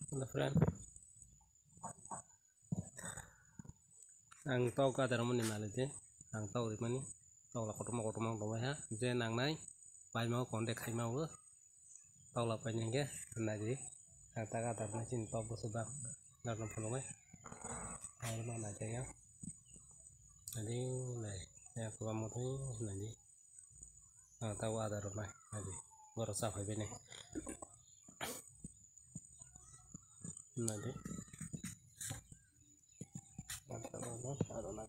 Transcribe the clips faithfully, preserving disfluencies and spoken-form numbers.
Hello friend, ang tok adar mani mali de, ang tok rimani, tok la kotorma kotorma wng tongmani ha, je nangnai paima o contact khaima o, tok la paini hingke nai di, ang tak adar mani chini tok bwswk bang, dar no phunuknai, ang ma nai tongya, nai di, nai, ya, kwbangma thwi nai di. Ah, tabo adar rok nai, nai di. Borok cha phai bini. Nai di. Adar rok nai, adar nai.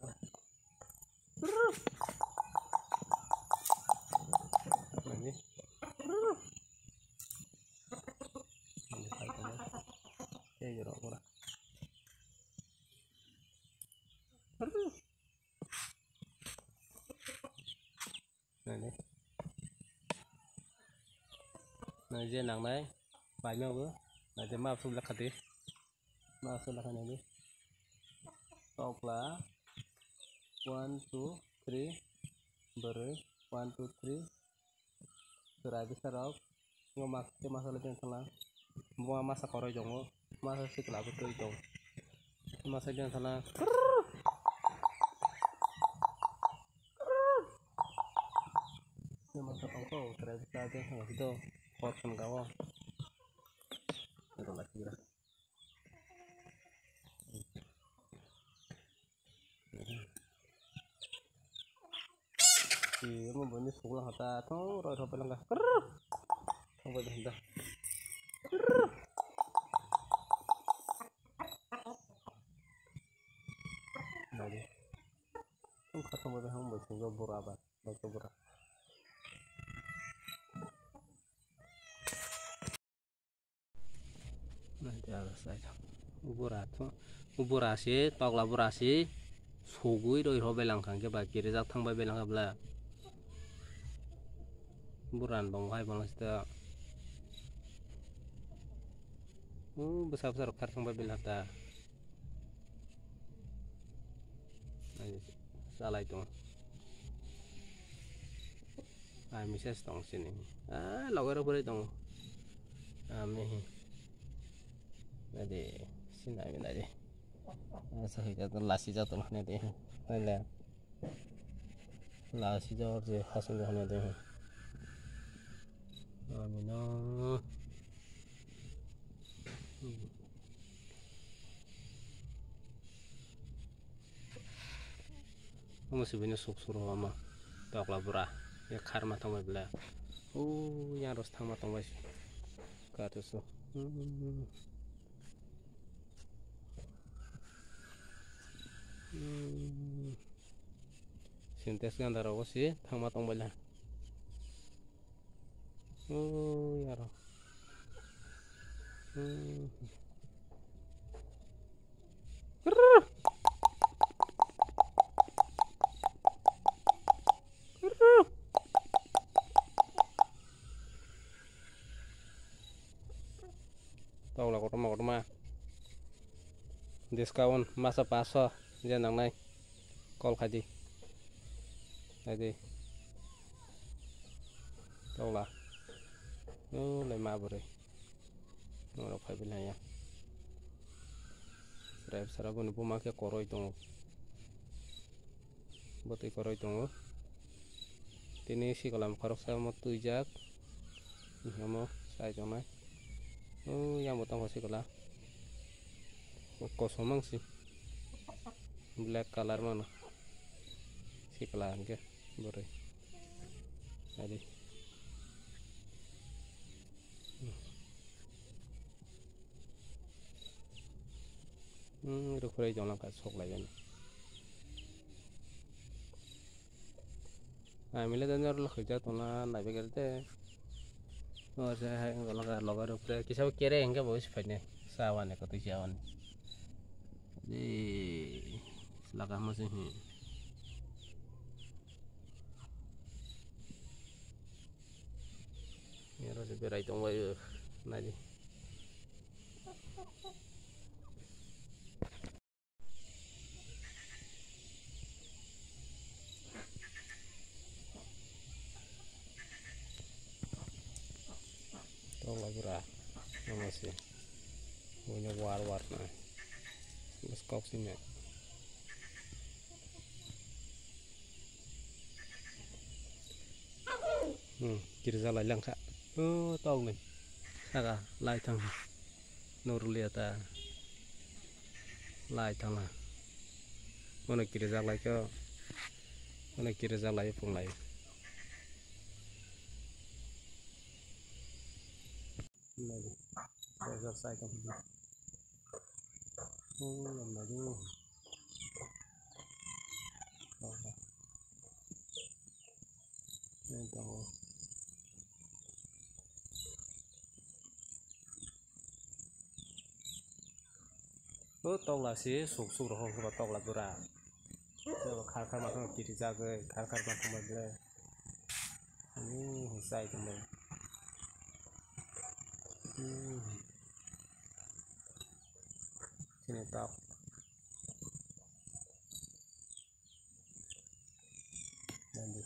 Nai di. Nai di, phai tongmani. Tei rok ora. Nai di. Nai je nangnai, paima bo. Nai je ma sum lekha di. Ma sum lekha nai di. Tokla. One, two, three. Bwrwi. One, two, three. Chwrai bwsarok. Ngo mas-, tei masa le tong thala. Bo masa koroi tongo. Masa sikla bo twi tong. Masa tong thala. Tei masa tongkho, chwrai bwsa tong thala do. Hor phun gao. Ero laki gra. Omo bini sukla hata thong roi roi pelangka. Krrrr. Thong bai da. Krrrr. Nadi. Thong kha thong bai da hang bai sungja bura ba. Bai to bura. Ubura to, ubura si, tokla bura si, sugui roi rw belang kha, hingke ba kirijak thang bai belang kha bwla. Bura ni bangma hai bangla sita. U bwsa bwsa rok khar thang bai belang ta. Ai, salai tongo. Ai, message tong sini. Ah, loge rok bwrwi tongo. Ami. Nadi, sini ami nadi. Asa hoi jato, lasi jato nadi. Nadi. Lasi jato je hasung jato nadi. Ami no. Omo sibini suk suru omo tokla bura. Ya kharma tongbai bwle. O yang ros thangma tongbai. Katu su. Sintex ganda rogo si thangma tongbai le. Ui, aro. Hmm. Tokla kotorma kotorma. Discount masa paso je nangnai. Call khai di. Khai di. Tokla. O lai ma bwrwi. Norok phai bini ya. Srai sara boni buma khe koroi tongo. Bwtwi koroi tongo. Tini sikla khoroksa omo twijak. Omo sai tongnai. O yang bo tongo sikla. Kosom ang si. Black colour mano. Sikla hwnkhe bwrwi. Adi. Hmm, rwkhurai tongna kha sok lai gani. Ai mile dan jor lo khoi jak tongna nai begel te. O se hai loga loga rwkhurai kisa bo kere hwnkhe bo se phainai sa wani kotoi sa wani. Ei laka mo se hi. Ero se berai tongbai o nai di. Tokla bura, omo se. Buino war war na. Bas kok sini. Hmm, kirja lai langkha. Oh, tong ni. Saka lai thang. Norliya ta. Lai thang la. Bono kirja lai kho. Bono kirja lai phung lai. Naidi, bejak sai tong. Oh, naidi. Oh. Ini tongo. Oh, tokla si suk suk rok tokla bura. Khar khar ma khama kiri jagwi, khar khar ma khama ble. Ani sai khama. Hmm. Sini tok. Naidi.